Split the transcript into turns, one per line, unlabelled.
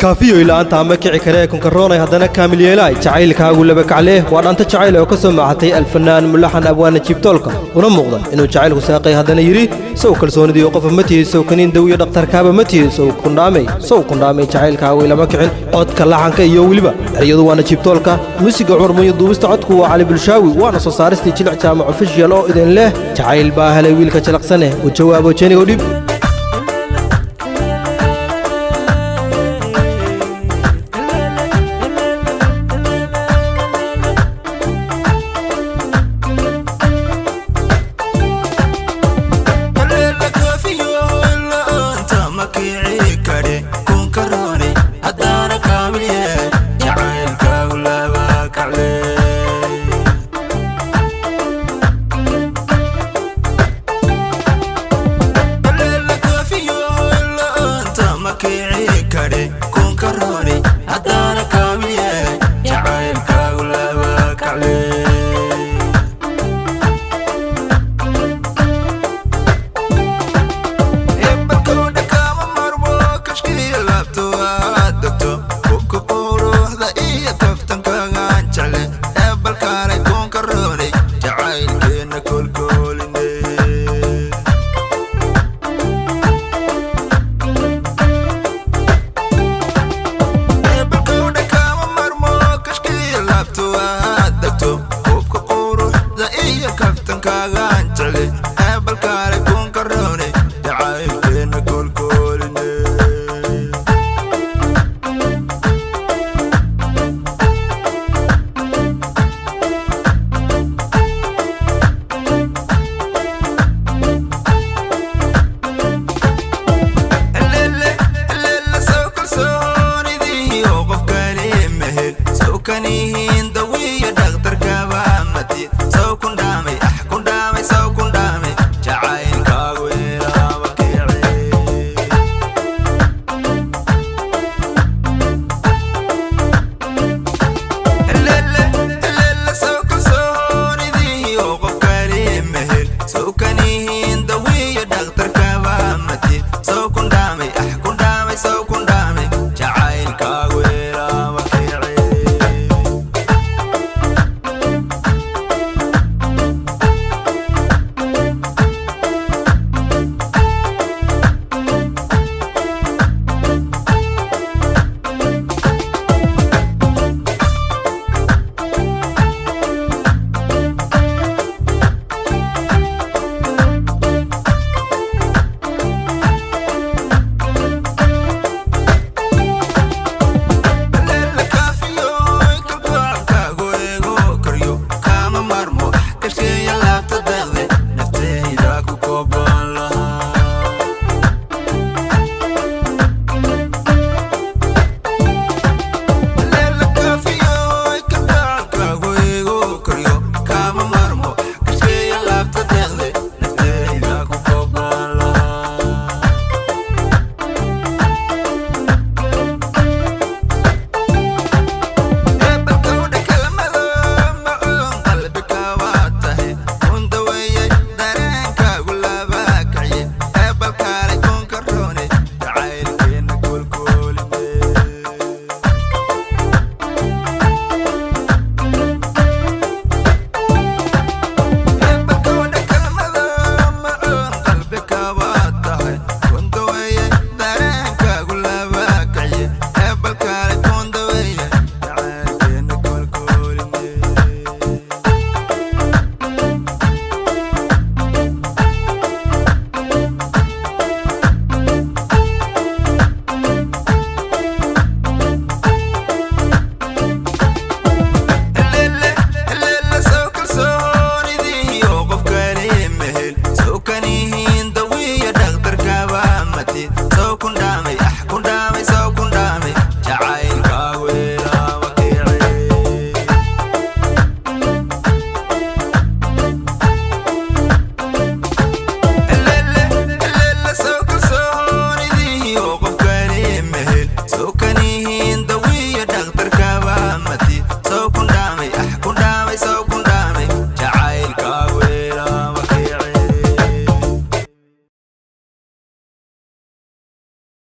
Kaafiyoy la'aanta ma kici karee, kunkaroonay haddana kaamil yeelaay, jacaylkaagu laba kaclee. Waa dhaanta jacayl oo ka soo maaxatay alfanaan mulaxan abwaana Jiibtoolka, una muuqda inuu jacaylku saaqay, haddana yidhi: sow kalsoonidii qofa ma tihi, sow kaniin daw iyo dhakhtarkaaba ma tihi, sow kundhaamay, sow kundhaamay, jacaylkaagu ilama kicin. Codka, laxanka iyo weliba ereyadu waana Jiibtoolka, muusiga Cumar Munyo, duubista codku waa Cali Bulshaawi, waana soo saaristii Jilic Jaamac Official oo idin leh: jacayl baa helay wiilka jalaqsane, u jawaabo jenigo dhib.